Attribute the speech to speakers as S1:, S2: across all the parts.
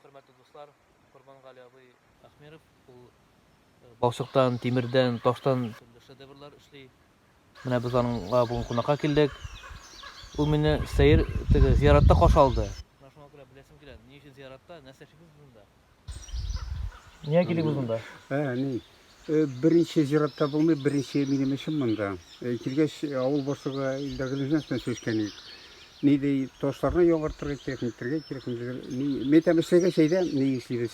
S1: хөрмәтле дуслар, Корбангали абый Ахмеров, ул э, балчыктан, тимердән, таштан төрле шедеврлар эшли. Менә без аныңга бүген кунакка килдек. Ул мине сәер теге зияратта каршы алды. Менә шуңа күрә беләсем килә, ни өчен зияратта, нәрсә эшлибез без монда? Нигә килдек без монда?
S2: Ә, ни, э, беренче зиратта булмый, беренче минем эшем монда. Э, Килгәч, авыл башлыгы Илдар Гыйлемҗанов белән сөйләшкән идек. Ни ди, ташларны яңартырга кирәк, нитәргә кирәк, нидер. Ни, мин әйтәм, эшләгәч, әйдә, ни эшлибез?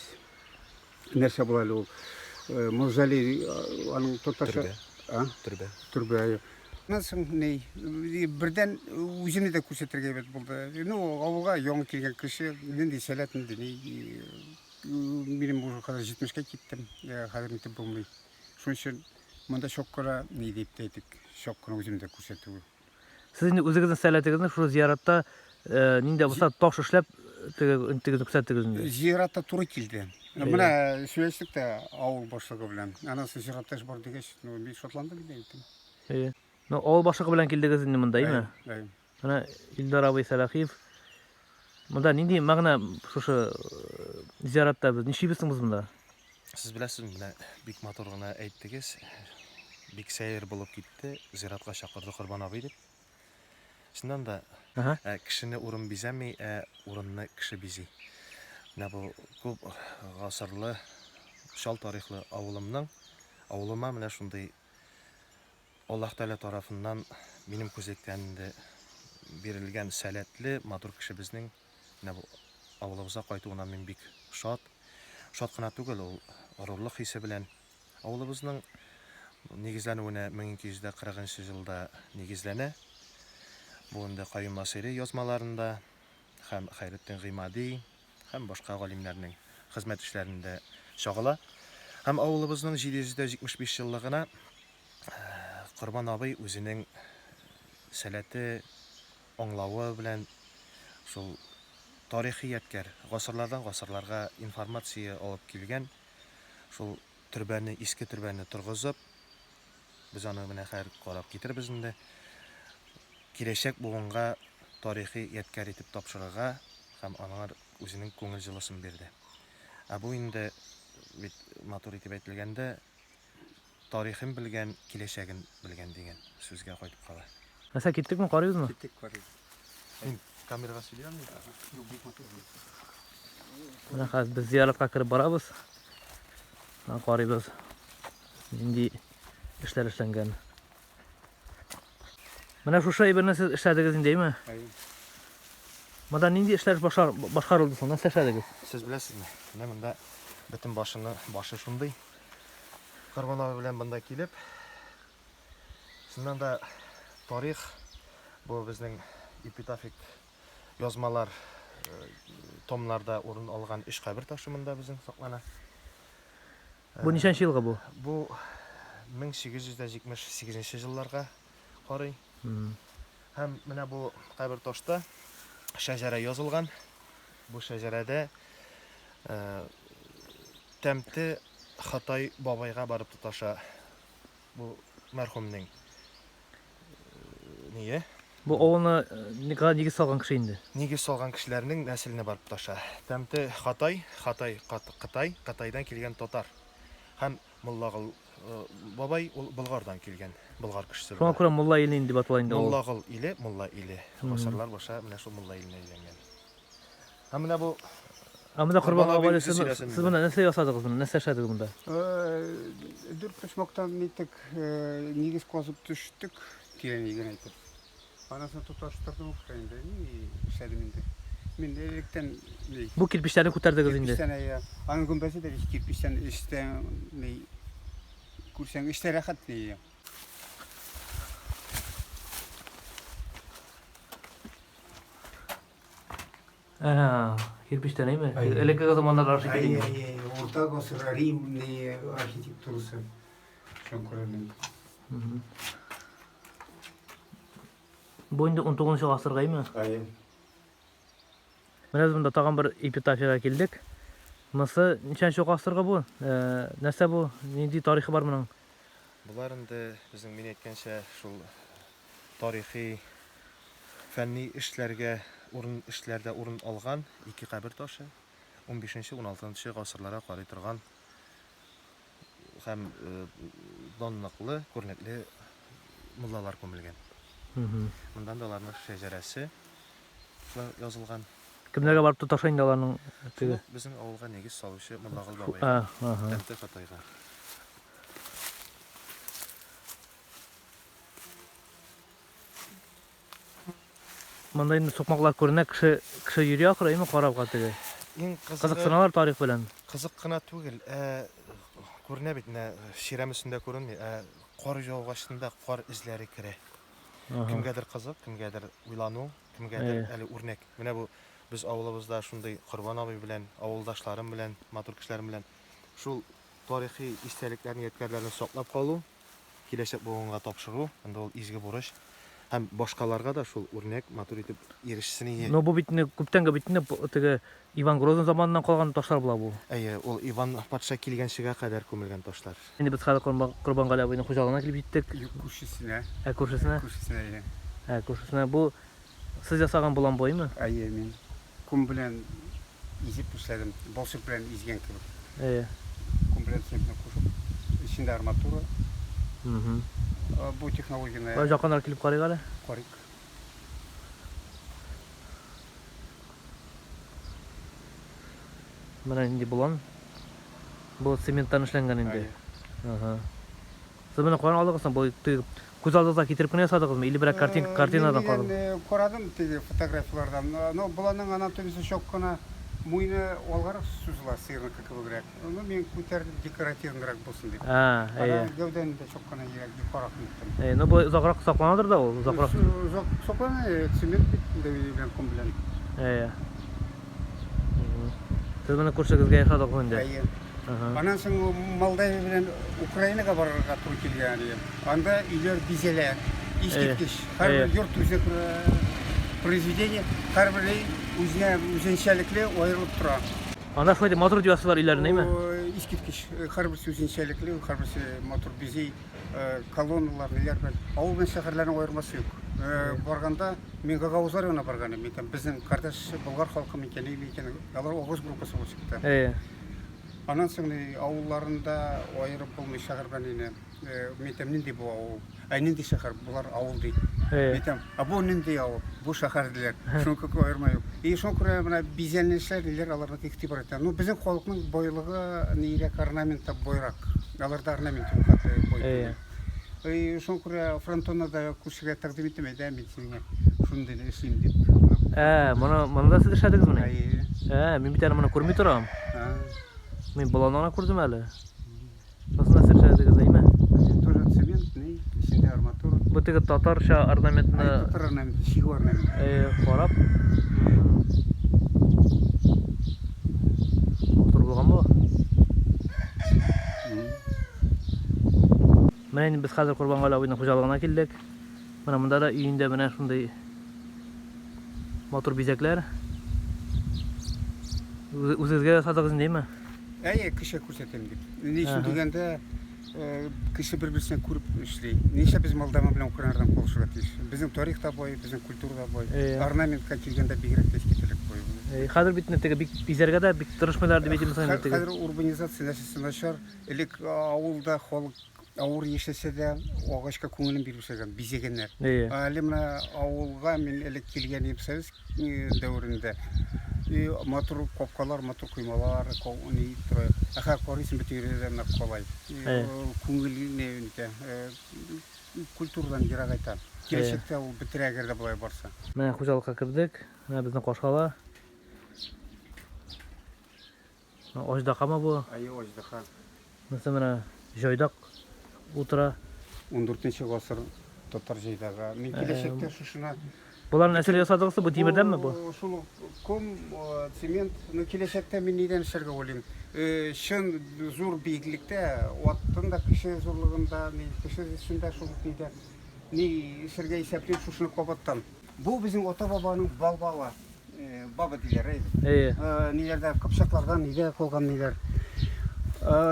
S2: Нәрсә була әле ул? Э, Мавзолей, э, аның татарча...
S3: Төрбә.
S2: А?
S3: Төрбә.
S2: Төрбә, әйе. Аннан соң ни, бердән үземне дә күрсәтергә әйбәт булды. Ну, авылга яңа килгән кеше, нинди сәләт, нинди ни, минем уже хәзер 70-кә киттем, хәзер нитеп булмый. Шуның өчен монда чак кына ни дип тә әйтик, чак кына үземне дә күрсәтү.
S1: Сез инде үзегезнең сәләтегезне шушы зияратта э, нинди булса таш эшләп теге интегезне күрсәттегез инде.
S2: Зиратта туры килде. Менә сөйләштек тә авыл башлыгы белән. Аннан соң зиратта эш бар дигәч, ну, мин шатландым инде әйттем.
S1: Әйе. Ну, авыл башлыгы белән килдегез инде монда, әйеме?
S2: Әйе.
S1: Менә Илдар абый Сәлахиев. Монда нинди мәгънә шушы э, зияратта без нишлибез соң без монда?
S3: Сез беләсезме, менә бик матур гына әйттегез. Бик сәер булып китте. Зиратка чакырды Корбан абый дип. Чыннан да,
S1: Ага.
S3: ә, кешене урын бизәми, ә урынны кеше бизи. Менә бу күп гасырлы, чал тарихлы авылымның, авылыма менә шундый Аллаһ Тәгалә тарафыннан минем күзлектән инде бирелгән сәләтле, матур кешебезнең менә бу авылыбызга кайтуына мин бик шат. Шат кына түгел, ул горурлык хисе белән. Авылыбызның нигезләнүенә 1240 нчы елда нигезләнә. Бу инде Каюм Насыйри язмаларында һәм Хәйретдин Гыймади һәм башка галимнәрнең хезмәт эшләрендә чагыла. Һәм авылыбызның 775 еллыгына Корбан абый үзенең сәләте, аңлавы белән шул тарихи ядкәр, гасырлардан гасырларга информация алып килгән шул төрбәне, иске төрбәне торгызып, без аны менә хәзер карап китербез инде, киләчәк буынга тарихи ядкәр итеп тапшырырга һәм аңар үзенең күңел җылысын бирде. Ә бу инде бит матур итеп әйтелгәндә, тарихын белгән, киләчәген белгән дигән сүзгә кайтып кала.
S1: Нәрсә, киттекме, карыйбызмы?
S2: Киттек, карыйбыз.
S3: Мин камерага сөйли алмыйм.
S2: Юк, бик матур.
S1: Менә хәзер без зияратка кереп барабыз. Менә карыйбыз. Нинди эшләр эшләнгән. Менә шушы әйберне сез эшләдегез инде, әйме?
S2: Әйе.
S1: Монда нинди эшләр башкарылды соң? Нәрсә эшләдегез?
S3: Сез беләсезме? Менә монда бөтен башыны, башы шундый. Корбан абый белән монда килеп, чыннан да тарих бу безнең эпитафик язмалар э, томнарда урын алган өч кабер ташы монда безнең саклана.
S1: Бу ничәнче елгы бу?
S3: Бу 1878 елларга карый. Һәм менә бу кабер ташта шәҗәрә язылган. Бу шәҗәрәдә э, Тәмте Хатай бабайга барып тоташа бу мәрхүмнең ние.
S1: Бу авылны нигез салган кеше инде.
S3: Нигез салган кешеләрнең нәселенә барып тоташа. Тәмте Хатай, Хатай, Кытай, Кытайдан килгән татар. Һәм Муллагыл бабай ул Болгардан килгән, болгар кешесе.
S1: Шуңа күрә Мулла иле инде дип атала инде
S3: ул. Муллагыл иле, Мулла иле. Гасырлар баша менә шул Мулла иленә әйләнгән. Һәм менә бу
S1: Ә монда Корбан абый сез сез монда нәрсә ясадыгыз монда? Нәрсә эшләдегез монда?
S2: Дүрт почмактан ниттек, нигез казып төштек, тирән генә итеп. Анысын тоташтырдым ук та инде. Ни эшләдем инде. Мин электән
S1: ни. Бу кирпечләрне күтәрдегез инде.
S2: Кирпечтән әйе. Аның гөмбәзе дә бит кирпечтән эчтә ни күрсәң эчтә рәхәт ни.
S1: Ә, кирпечтән әйме? Элеккеге заманнарда
S2: шикелле. Әйе, әйе, урта гасыр Рим ни архитектурасы. Шуңа күрә
S1: Бу инде 19 гасырга әйме?
S2: Әйе.
S1: Менә без монда тагын бер эпитафиягә килдек. Монысы ничәнче гасырга бу? Э, нәрсә бу? Нинди тарихы бар моның?
S3: Болар инде безнең мин әйткәнчә шул тарихи фәнни эшләргә урын эшләрдә урын алган ике кабер ташы. Унбишенче-уналтынчы гасырларга карый торган һәм данлыклы, күренекле муллалар күмелгән. Мондан да аларның шәҗәрәсе язылган.
S1: Кемнәргә барып тоташа инде аларның
S3: теге? Шул безнең авылга нигез салучы Муллагол бабайга, Тәмте Хатайга.
S1: Монда инде сукмаклар күренә, кеше кеше йөри ахры, әйме карауга теге.
S3: Иң кызыгы
S1: Кызыксыналар тарих белән.
S3: Кызык кына түгел, ә күренә бит, менә чирәм өстендә күренми, ә кар яугачында кар эзләре керә. Кемгәдер кызык, кемгәдер уйлану, кемгәдер әле үрнәк. Менә бу без авылыбызда шундый Корбан абый белән, авылдашларым белән, матур кешеләрем белән шул тарихи истәлекләрне, ядкәрләрне саклап калу, киләчәк буынга тапшыру, инде ул изге бурыч. Һәм башкаларга да шул үрнәк матур итеп ирешсен ие.
S1: Но бу бит инде күптәнге бит инде теге Иван Грозный заманыннан калган ташлар була бу.
S3: Әйе, ул Иван патша килгәнчегә кадәр күмелгән ташлар.
S1: Инде без хәзер Корбангали абыйның хуҗалыгына килеп җиттек.
S2: Юк, күршесенә.
S1: Ә, күршесенә?
S2: Күршесенә, әйе.
S1: Ә, күршесенә. Бу сез ясаган болан буймы?
S2: Әйе, мин. Ком белән изеп эшләдем. Балчык белән изгән кебек.
S1: Әйе.
S2: Ком белән цементны кушып, эчендә арматура. Бу технологияне.
S1: Бер якынрак килеп карыйк әле.
S2: Карыйк.
S1: Менә нинди болан. Бу цементтан эшләнгән инде. Ага. Сез моны каян алдыгыз соң? Бу теге күз алдыгызга китереп кенә ясадыгызмы или берәр картин, картинадан
S2: Мин
S1: карадыгыз?
S2: нидән карадым теге фотографияләрдән. Но боланың анатомиясе чак кына муены алгарак сузыла сыерныкы кебегрәк. Ну, мин күтәрдем декоративныйрак булсын дип.
S1: А, әйе.
S2: Анан гәүдәне дә чак кына ерак юкарак ныктым.
S1: Әйе, ну бу озаграк сакланадыр да ул, озаграк.
S2: Озак саклана, цемент бит инде белән ком белән.
S1: Әйе. Сез моны күршегезгә ясадыгыз инде.
S2: Әйе. Аннан соң Молдавия белән Украинага барырга туры килгән иде. Анда өйләр бизәлә. Искиткеч. Һәрбер йорт үзе произведение, һәрбер өй үзенә үзенчәлекле аерылып тора.
S1: Анда шулай дип матур дип ясыйлар өйләрне, әйме?
S2: Искиткеч. Һәрберсе үзенчәлекле, һәрберсе матур бизи. Колонналар, ниләр белән. Авыл белән шәһәрләрнең аермасы юк. Барганда мин Гагаузлар янына барган идем. Мин безнең кардәш болгар халкы микән, ни микән, алар огуз группасы булып чыкты. Аннан соң ни авылларында аерып булмый шәһәр белән ине. Мин әйтәм, нинди бу авыл? Ә нинди шәһәр? Болар авыл ди. Мин әйтәм, ә бу нинди авыл? Бу шәһәр диләр. Шуңа күрә аерма юк. И шуңа күрә менә бизәнешләр ниләр аларны игътибар итә. Ну, безнең халыкның байлыгы нирәк орнаментта байрак. Аларда орнамент юк хәтле бай түгел. И шуңа күрә фронтонны да күршегә тәкъдим иттем, әйдә мин синеңә шундыйны эшлим дип.
S1: Ә, моны моны да сез эшләдегезмени?
S2: Әйе.
S1: Ә, мин бит әле моны күрми торам.
S2: Ә.
S1: Мин боланны гына күрдем әле. Монысын да сез эшләдегез, әйме?
S2: Тоже цемент, ни, эчендә арматура.
S1: Бу теге татарча орнаментны.
S2: Әй, татар орнаменты, чигү орнаменты.
S1: Әйе, карап. Матур булган бу. Менә инде без хәзер Корбангали абыйның хуҗалыгына килдек. Менә монда да өендә менә шундый матур бизәкләр. Үзегезгә ясадыгыз инде, әйме?
S2: Әйе, кеше күрсәтәм дип. Ни өчен дигәндә, кеше бер-берсен күреп эшли. Нишләп без Молдаван белән украиннардан калышырга тиеш? Безнең тарих та бай, безнең культура да бай. Орнаментка килгәндә бигрәк тә искитәрлек бай.
S1: Хәзер бит инде теге бик бизәргә дә бик тырышмыйлар дип әйтим соң инде теге.
S2: Хәзер урбанизация нәрсәсе начар. Элек авылда халык авыр яшәсә дә, агачка күңелен биреп яшәгән, бизәгәннәр. Әле менә авылга мин элек килгән идем совет дәверендә. И матур капкалар, матур коймалар, ни тора. Ә хәзер карыйсың, бөтен җирдә дә менә калай. Күңелне нитә, культурадан ерагайта. Киләчәктә ул бетерә, әгәр дә болай барса.
S1: Менә хуҗалыкка кердек. Менә безне каршы ала. Аждахамы бу?
S2: Әйе, аждаха.
S1: Монысы менә җайдак утыра.
S2: Ундүртенче гасыр татар җайдагы. Мин киләчәктә шушына
S1: Боларны нәрсәләр ясадыгыз соң? Бу тимердәнме бу?
S2: Шул ук ком, цемент. Ну, киләчәктә мин нидән эшләргә уйлыйм? Чын зур биеклектә, аттың да кеше зурлыгында, ни кеше өчен дә шул ук нидә. Ни эшләргә исәплим шушыны кабаттан. Бу безнең ата-бабаның балбалы. Баба диләр, әйе.
S1: Әйе.
S2: Ниләрдә, кыпчаклардан нидә калган ниләр.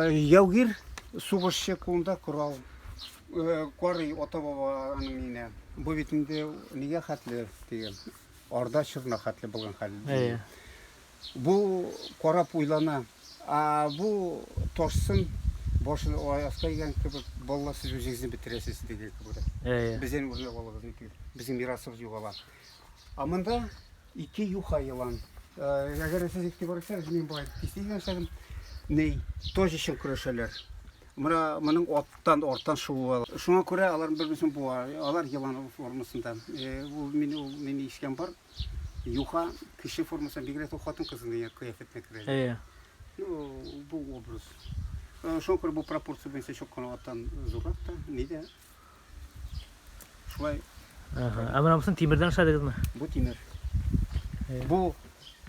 S2: Яугир, сугышчы кулында корал. Карый ата-бабаның нинә. Бу бит инде нигә хәтле теге Орда чорына хәтле булган хәл.
S1: Әйе.
S2: Бу карап уйлана. А бу ташсын башын аска игән кебек, балалар сез үзегезне бетерәсез дигән кебек.
S1: Әйе.
S2: Бездән үрнәк алыгыз нитегез. Безнең мирасыбыз югала. А монда ике юха елан. Әгәр сез игътибар итсәгез, мин болай кисте дигән эшләдем. Ни, таҗ өчен көрәшәләр. Менә моның аттан арттан шуы. Шуңа күрә алар бер-берсен буа. Алар елан формасында. Ул мин ул мин ишкән бар. Юха кеше формасында, бигрәк тә хатын-кызның кыяфәтенә керә.
S1: Әйе.
S2: Ну, бу образ. Шуңа күрә бу пропорция буенча чак кына аттан зуррак та, ни дә. Шулай.
S1: Ага. Ә менә монысын тимердән эшләдегезме?
S2: Бу тимер.
S1: Әйе.
S2: Бу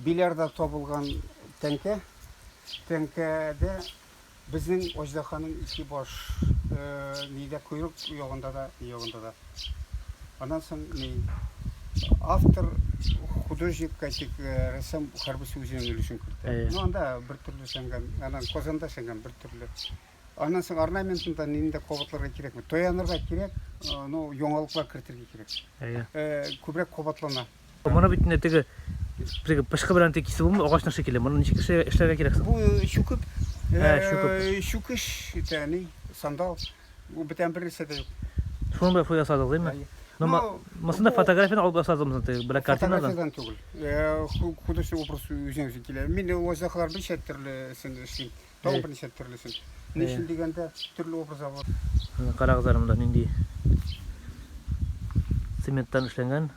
S2: Биләрдә табылган тәңкә. Тәңкәдә Безнең аждаһаның ике баш, нидә койрык ягында да, ни ягында да. Аннан соң ни автор художник, әйтик, рәссам һәрберсе үзенең өлешен кертә. Ну анда бер төрле эшләнгән, аннан Казанда эшләнгән бер төрле. Аннан соң орнаментын да нинди дә кабатларга кирәкми. Таянырга кирәк, но яңалыклар кертергә кирәк. Күбрәк кабатлана.
S1: Моны бит инде теге теге пычкы белән тик кисеп булмый, агачның шикелле. Моны ничек эшләргә кирәк соң?
S2: Бу чүкеп.
S1: Ә, чүкеп.
S2: Чүкеш итә, ни, сандал. Бу бүтән бер нәрсә дә юк.
S1: Шуның белән фото ясадыгыз, димме?
S2: Ну,
S1: Монсын да фотографияне алып ясадыгызмы теге белән картинадан?
S2: Фотографиядан түгел. Художественный образ үзенә үзе килә. Мин ул аждаһалар берничә төрлесен эшлим. Тагын берничә төрлесен. Ни өчен дигәндә, төрле образлар бар.
S1: Менә карагыз әле монда нинди цементтан эшләнгән,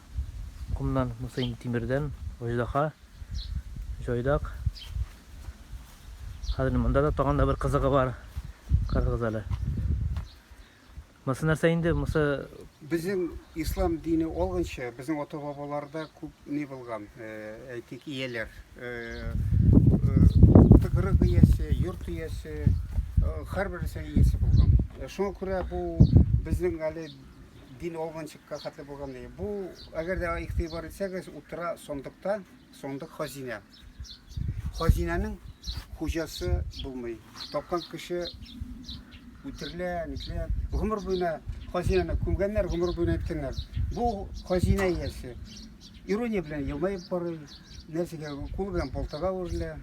S1: комнан, монысы инде тимердән, аждаһа, җайдак. Хәзер монда да тагын да бер кызыгы бар. Карагыз әле. Монысы нәрсә инде? Монысы
S2: Безнең ислам дине алганчы, безнең ата-бабаларда күп ни булган, әйтик, ияләр. Тыкрык иясе, йорт иясе, һәрбер нәрсә иясе булган. Шуңа күрә бу безнең әле дин алганчыкка хәтле булган ни. Бу, әгәр дә игътибар итсәгез, утыра сандыкта, сандык хазинә. Хазинәнең хуҗасы булмый. Тапкан кеше үтерелә, нителә. Гомер буена хазинәне күмгәннәр, гомер буена әйткәннәр. Бу хазинә иясе. Ирония белән елмаеп карый, нәрсәгә кулы белән балтага үрелә.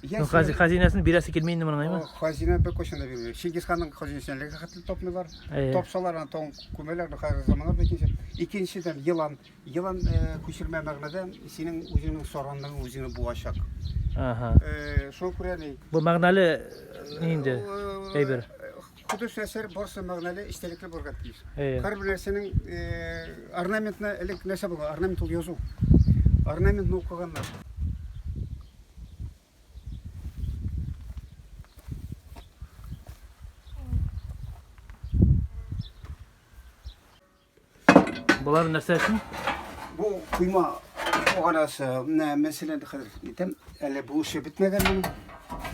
S1: Ну, хазинәсен бирәсе килми инде моның, әйме?
S2: Хазинә беркайчан да бирми. Чингисханның хазинәсен әлегә хәтле тапмыйлар. Тапсалар, аны тагын күмәләр, хәзер заманнар да икенче. Икенчедән, елан. Елан күчермә мәгънәдә синең үзеңнең саранлыгың үзеңне буачак.
S1: Ага.
S2: Шуңа күрә ни?
S1: Бу мәгънәле ни инде әйбер?
S2: Художественный әсәр барысы мәгънәле, эчтәлекле булырга тиеш. Һәрбер нәрсәнең орнаментны элек нәрсә булган? Орнамент ул язу. Орнаментны укыганнар.
S1: Болар нәрсә өчен?
S2: Бу койма баганасы. Менә мәсәлән, хәзер әйтәм, әле бу эше бетмәгән моның.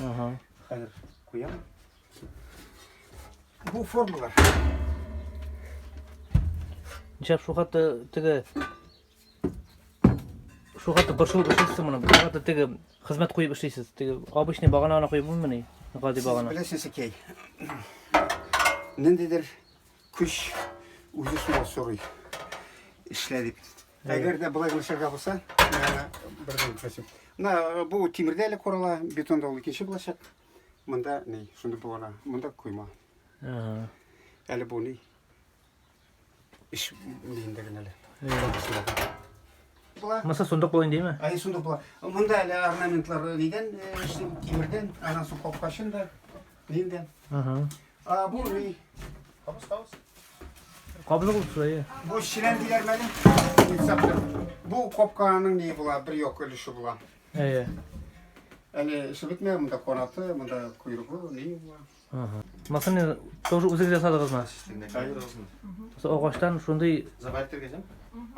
S1: Ага.
S2: Хәзер куям. Бу формалар.
S1: Нишләп шул хәтле теге шул хәтле борчылып эшлисез моны? Шул хәтле теге хезмәт куеп эшлисез. Теге обычный багана гына куеп булмыймыни? Гади багана.
S2: Беләсез, Кей. Ниндидер Көч үзе шуңа сорый. Эшлә дип. Әгәр дә болай гына эшләргә булса, менә бердән бетәсе. Менә бу тимердә әле корыла, бетонда ул икенче булачак. Монда ни, шундый бугана, монда койма.
S1: Ага.
S2: Әле бу ни? Эш диендә генә әле. Була.
S1: Монысы сундук була инде, димме?
S2: Ай, сундук була. Монда әле орнаментлар нидән эшлим, тимердән, аннан соң капкачын да, нидән.
S1: Ага.
S2: А, бу ни?
S3: Кабыз, кабыз.
S1: Кабызы булып шулай.
S2: Бу челән диләр мәле. Бу капканың ни була, бер як өлеше була.
S1: Әйе.
S2: Әле эше бетмәгән, монда канаты, монда койрыгы, ни була.
S1: Ага. Монысын тоже үзегез ясадыгызмы? Агачтан шундый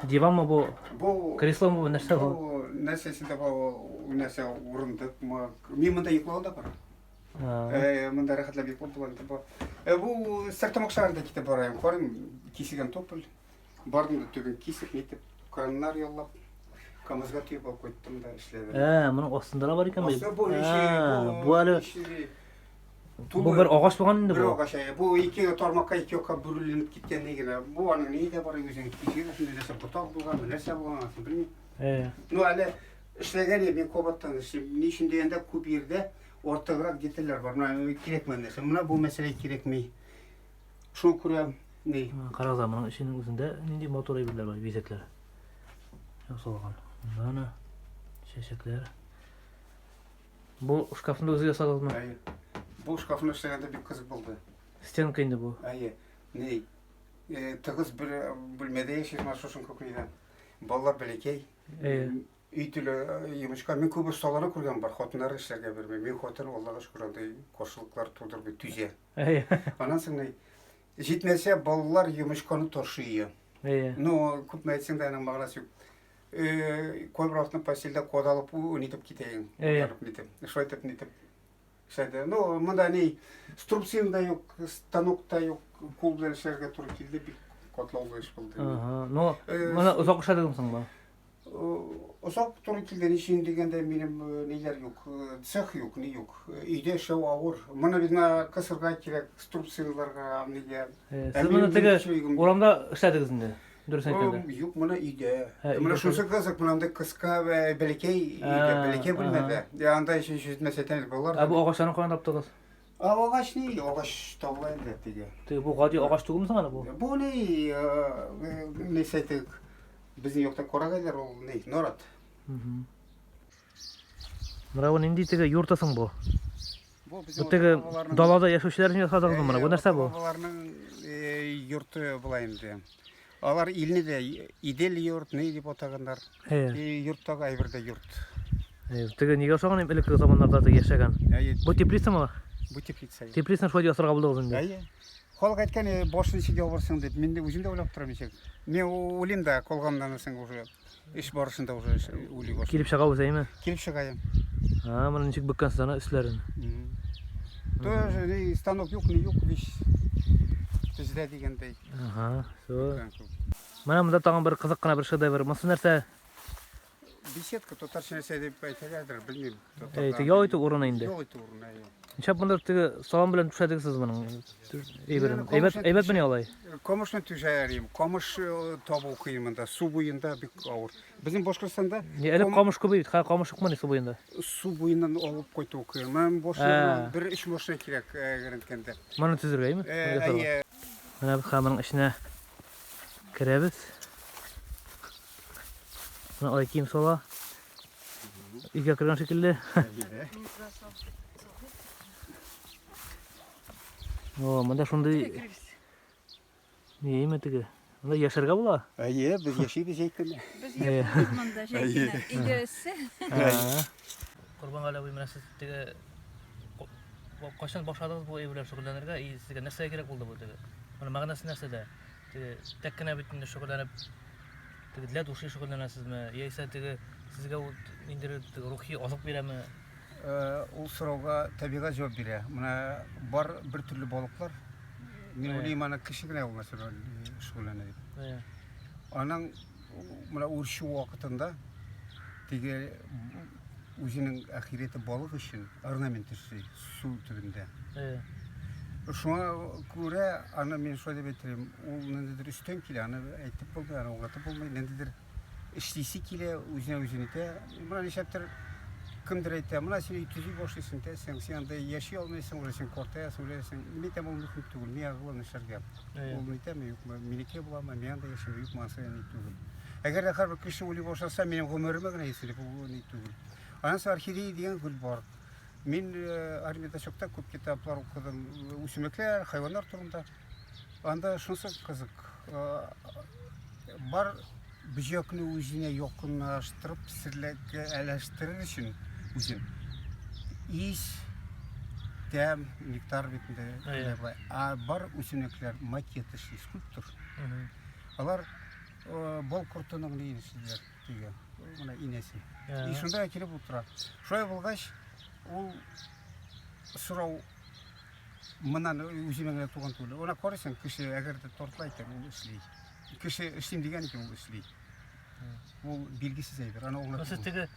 S1: диванмы бу?
S2: Бу
S1: кресломы бу, нәрсә бу?
S2: Бу нәрсәсендә бу, нәрсә урындыкмы? Мин монда йоклаган да бар. Монда рәхәтләп йоклап була инде бу. Бу Стәрлетамак шәһәрендә китеп бара идем. Карыйм, киселгән тополь. Бардым да төбен кисеп, нитеп, краннар яллап, КАМАЗга төяп алып кайттым да эшләдем.
S1: Ә, моның астында да бар икән бит.
S2: Асты бу ише,
S1: Бу әле бу бер агач булган инде
S2: бу. Бер
S1: бу.
S2: агач, әйе. Бу ике тармакка ике якка бүреленеп киткән ни генә. Бу аның ни дә бар, үзенең кисеге дә шундый нәрсә ботак булган, нәрсә булган, анысын белмим.
S1: Әйе.
S2: Ну, әле Эшләгән идем, мин кабаттан эшлим. Ни өчен дигәндә, күп җирдә артыграк детальләр бар. Менә кирәкмәгән нәрсә. Менә бу мәсьәлә кирәкми. Шуңа күрә ни?
S1: Карагыз, моның эченең үзендә нинди матур әйберләр бар, бизәкләр. Ясалган. Монда әнә чәчәкләр. Бу шкафны үзе ясадыгызмы?
S2: Әйе. Бу шкафны эшләгәндә бик кызык булды.
S1: Стенка инде бу.
S2: Әйе. Ни? Э, тыгыз бер э, бүлмәдә яшибез менә шушын кухняда. Балалар бәләкәй.
S1: Әйе.
S2: Өй тулы э, йомычка. Мин күп осталарны күргән бар, хатыннары эшләргә бирми. Мин хатын, Аллага шөкер, андый каршылыклар тудырмый, түзә.
S1: Әйе.
S2: Аннан соң ни, җитмәсә, балалар йомычканы ташый.
S1: Әйе.
S2: Ну, күпме әйтсәң дә, аның мәгънәсе юк. Э, кайбер вакытны постельдә кадалып, нитеп китәең.
S1: Әйе.
S2: Нитеп, шулай итеп нитеп. Эшләде. Ну, монда ни, струбцин да юк, станок та юк, кул белән эшләргә туры килде, бик катлаулы эш булды.
S1: Ага. Ну,
S2: Э,
S1: моны озак эшләдегезме соң бу?
S2: Озак туры килде, ни өчен дигәндә, минем ниләр юк, цех юк, ни юк. Өйдә эшләү авыр. Моны бит менә кысырга кирәк, струбцинларга, нигә.
S1: Сез моны теге урамда эшләдегез инде, дөресен әйткәндә.
S2: Юк, моны өйдә.
S1: Ә,
S2: Менә
S1: өйдә
S2: шунысы кызык, менә андый кыска бәләкәй өйдә, бәләкәй бүлмәдә. Анда еще җитмәсә әйтәм, балалар.
S1: Ә бу агачларны каян таптыгыз?
S2: Ә агач ни? Агач табыла инде теге.
S1: Теге бу гади агач түгелме соң әле бу?
S2: Бу ни, нәрсә әйтик, безнең якта карагайлар ул ни, нарат.
S1: Менә бу нинди теге юрта соң бу?
S2: Бу безнең
S1: Бу теге
S2: ата-бабаларның-
S1: далада яшәүчеләр өчен ясадыгызмы моны? Бу нәрсә бу?
S2: Ата-бабаларның йорты була инде. Алар илне дә Идел йорт, ни дип атаганнар.
S1: Әйе.
S2: Йорттагы әйбер дә йорт.
S1: Әйе, теге нигә ошаган инде элекке заманнарда теге яшәгән?
S2: Әйе.
S1: Бу теплицамы?
S2: Бу теплица.
S1: Теплицаны шулай ясарга булдыгыз инде.
S2: Әйе. Халык әйткән, башын ничек ябырсың дип. Мин дә үзем дә уйлап торам ничек. Мин уйлыйм да, калганнан соң уже эш барышында уже уйлый башлыйм.
S1: Килеп чыга үзе, әйме?
S2: Килеп чыга, әйе.
S1: А, моны ничек бөккәнсез аны өсләрен?
S2: Тоже ни станок юк, ни юк, виш. Төзлә дигәндәй.
S1: Ага, все. Менә монда тагын бер кызык кына бер шедевр. Монысы нәрсә?
S2: Беседка татарча нәрсә дип әйтәләрдер, белмим.
S1: Әй, теге ял итү урыны инде.
S2: Ял итү урыны, әйе.
S1: Нишләп монда теге салам белән түшәдегез сез моның әйберен? Әйбәт, әйбәтмени алай?
S2: Камышны түшәр идем. Камыш табу кыен монда. Су буенда бик авыр. Безнең Башкортстанда
S1: Не, элек камыш күп бит, хәзер камыш юкмыни су буенда?
S2: Су буеннан алып кайту кыен. Менә башына бер өч машина кирәк, әгәр әйткәндә.
S1: Моны төзергә, әйме?
S2: Әйе.
S1: Менә без хәзер моның эченә керәбез. Менә алай кием сала. Өйгә кергән шикелле. О, монда шундый ни име теге? Монда яшәргә була?
S2: Әйе, без яшибез җәй көне.
S4: Без йоклыйбыз монда җәй көне. Өйдә эссе.
S1: Корбангали абый, менә сез теге кайчан башладыгыз бу әйберләр шөгыльләнергә? И сезгә нәрсәгә кирәк булды бу теге? Моның мәгънәсе нәрсәдә? Теге тәк кенә бит инде шөгыльләнеп теге для души шөгыльләнәсезме? Яисә теге сезгә ул ниндидер теге рухи азык бирәме?
S2: Ул сорауга табигать җавап бирә. Менә бар бер төрле балыклар. Мин уйлыйм, аны кеше генә ул нәрсә белән шөгыльләнә дип. Аның менә үрчү вакытында теге үзенең ахирәте балык өчен орнамент эшли су төбендә. Шуңа күрә аны мин шулай дип әйтер идем, ул ниндидер өстән килә, аны әйтеп булмый, аны аңлатып булмый, ниндидер эшлисе килә, үзенә үзе нитә. Менә нишләптер кемдер әйтә, менә син өй төзи башлыйсың, нитәсең, син анда яши алмыйсың, уже син картаясың, үләсең. Мин әйтәм, ул мөһим түгел, миңа главное эшләргә. Ул нитәме, юкмы, минеке буламы, мин анда яшиме, юкмы, анысы ни түгел. Әгәр дә һәрбер кеше уйлый башласа, минем гомеремә генә исә дип, ул ни түгел. Аннан соң орхидея дигән гөл бар. Мин армиядә чакта күп китаплар укыдым, үсемлекләр, хайваннар турында. Анда шунысы кызык, бар бөҗәкне үзенә якынлаштырып, серләргә әләштерер өчен үзен ис, тәм, нектар бит инде. Ә бар үсемлекләр макет эшли, скульптор. Алар бал кортының ни эшлиләр дигән, менә инәсе. И шунда килеп утыра. Шулай булгач, ул сорау моннан үземә генә туган түгел. Она карыйсың, кеше әгәр дә тартыла икән, ул эшли. Кеше эшлим дигән икән, ул эшли. Ул билгесез әйбер, аны аңлатып.
S1: Сез теге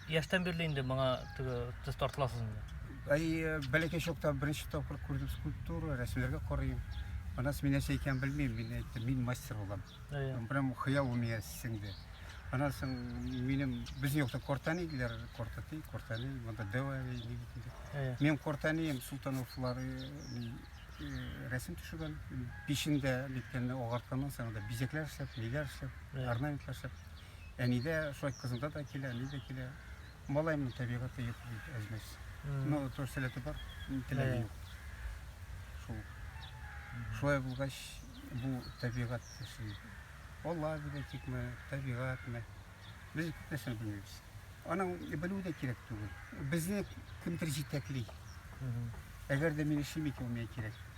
S1: яшьтән бирле инде моңа теге сез тартыласыз инде.
S2: Әй, бәләкәй чакта беренче тапкыр күрдем скульптура, рәсемнәргә карыйм. Аннан соң мин нәрсә икәнен белмим, мин әйттем, мин мастер булам. Прям хыял ул миңа сеңде. Аннан соң минем безнең якта картәни диләр, картәти, картәни, монда дәү әби ни бит инде. Минем картәнием Султановлар э, э, рәсем төшергән, пичендә ниткәнне агартканнан соң анда бизәкләр эшләп, ниләр эшләп, орнаментлар эшләп. Әнидә шулай кызымда да килә, әни дә килә. Малаемның табигате юк бит әзмәс. Ну, тоже сәләте бар, теләге юк. Шул. Шулай булгач, бу табигать эшли. Алла дип әйтикме, табигатьме? Без күп нәрсәне белмибез. Аның белүе дә кирәк түгел. Безне кемдер җитәкли. Әгәр дә мин эшлим икән, ул миңа кирәк.